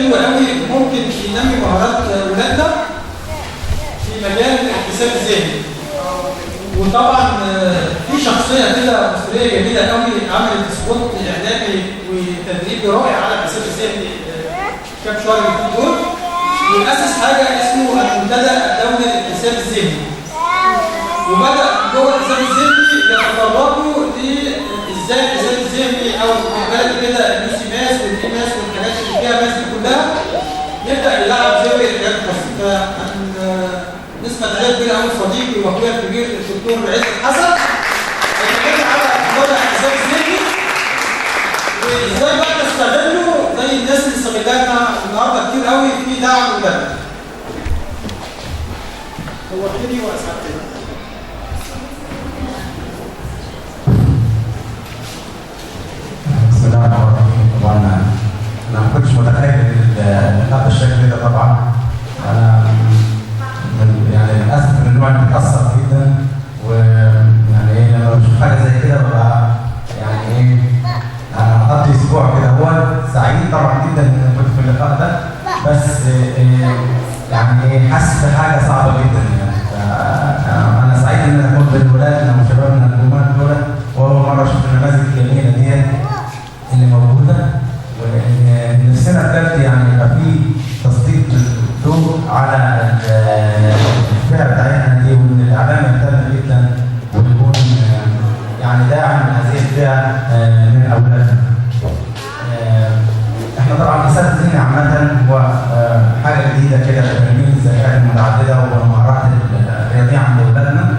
حلو قوي ممكن ينمي مهارات ولادنا في مجال الحساب الذهني. وطبعا في شخصية كده مصرية جميلة قوي عملت spot اعلامي وتدريبي رائع على الحساب الذهني كام شهر اللي فاتوا دول، واسس حاجة اسمه المنتدى الدولي للحساب الذهني. وبدا جوه الحساب الذهني يتطرقوا ازاي الحساب الذهني او بالبلد كده ال UCMAS وال eMASS والحاجات اللي فيها math دي كلها يبدا يلعب زاوية الحاجات البسيطة. نسمع تحية كبيرة قوي لصديقي واخويا الكبير الدكتور عزت حسن هيتكلم على موضوع الحساب الذهني وازاي بقى نستغله زي الناس اللي استغلتنا النهارده كتير قوي في دعم ولادنا. نورتني واسعدتني. بسم الله الرحمن الرحيم. طبعا انا ما كنتش متخيل اللقاء بالشكل ده. طبعا انا يعني للاسف من النوع اللي بيتاثر جدا، ويعني ايه لما بشوف حاجة زي كده ببقى يعني ايه، انا قضيت اسبوع كده. هو سعيد طبعا جدا ان انا كنت في اللقاء ده، بس يعني ايه حاسس بحاجة صعبة جدا يعني. انا سعيد ان انا كنت بين ولادنا وشبابنا الجمال دول، واول مرة اشوف النماذج الجميلة ديت اللي موجودة، وان نفسنا بجد يعني يبقى في تسليط الضوء على الفئة بتاعتنا دي، وان الاعلام يهتم جدا ويكون يعني داعم لهذه الفئة من اولادنا. احنا طبعا الحساب الذهني عامة هو حاجة جديدة كده لتنميه الذكاءات المتعددة والمهارات الرياضية عند اولادنا،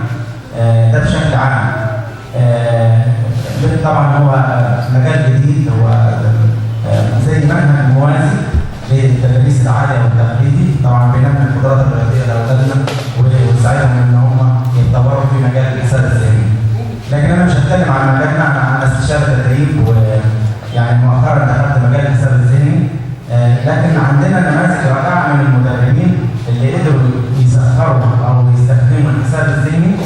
ده بشكل عام. طبعا هو مجال جديد، هو زي منهج موازي للتدريس العادي او التقليدي. طبعا بينمي القدرات الرياضية لاولادنا ويساعدهم ان هم يتطوروا في مجال الحساب الذهني. لكن انا مش هتكلم عن مجالنا، انا عن استشاره تدريب، ويعني مؤخرا دخلت مجال الحساب الذهني. لكن عندنا نماذج رائعة من المدربين اللي قدروا يسخروا او يستخدموا الحساب الذهني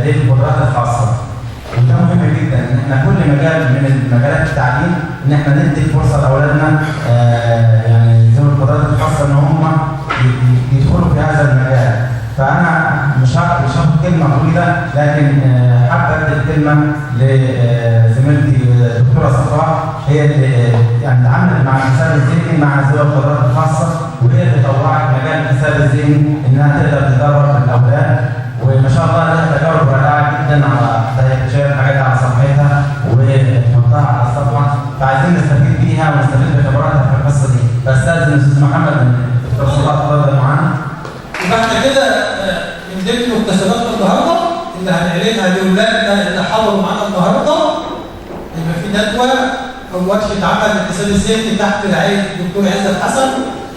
للقدرات الخاصة. وده مهم جدا ان احنا كل مجال من مجالات التعليم ان احنا ندي فرصة لاولادنا يعني ذوي القدرات الخاصة ان هم يدخلوا في هذا المجال. فانا مش هاخد كلمة طويلة، لكن حابة ادي الكلمة لزميلتي الدكتورة صفاء، هي اللي يعني اتعاملت مع الحساب الذهني مع ذوي القدرات الخاصة، وهي اللي طوعت مجال الحساب الذهني انها تقدر تدرب الاولاد. وما شاء الله لها تجارب رائعة جدا، على شايف حاجات على صفحتها وتحطها على الصفحة، فعايزين نستفيد بيها ونستفيد بخبراتها في القصة دي. فاستاذن الاستاذ محمد الدكتور صلاح اتفضل معانا. يبقى احنا كده من ضمن مكتسباتنا النهارده اللي هنعلنها لاولادنا اللي حضروا معانا النهارده، يبقى في ندوه او ورشه عمل للحساب الذهني تحت رعاية الدكتور عزت حسن،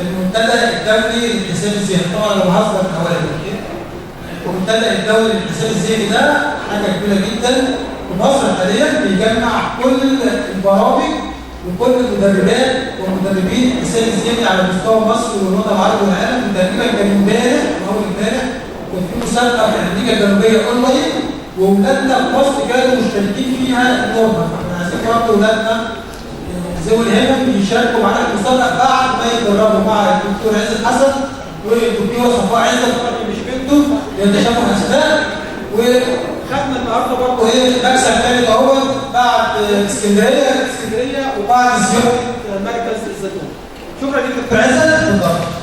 المنتدى الدولي للحساب الذهني. طبعا انا بهزر من اولها. المنتدى الدولي للحساب الذهني ده حاجة كبيرة جدا في مصر حاليا، بيجمع كل البرامج وكل المدربات ومدربين الحساب الذهني على مستوى مصر والوطن العربي والعالم. وتقريبا كان امبارح او امبارح كان في مسابقة في امريكا الجنوبية اونلاين، واولادنا في مصر كانوا مشتركين فيها normal. فاحنا عايزين برضه اولادنا ذوي الهمم يشاركوا معانا في المسابقة بعد ما يتدربوا مع الدكتور عزت حسن والدكتورة صفاء عزت، طبعا مش بنته لان ده شافوا اسماء. وخدنا النهارده برضه ايه مكسب ثالث اهوت بعد اسكندرية وبعد زيارة مركز الزيتون. شكرا لك دكتور عزت. اتفضل.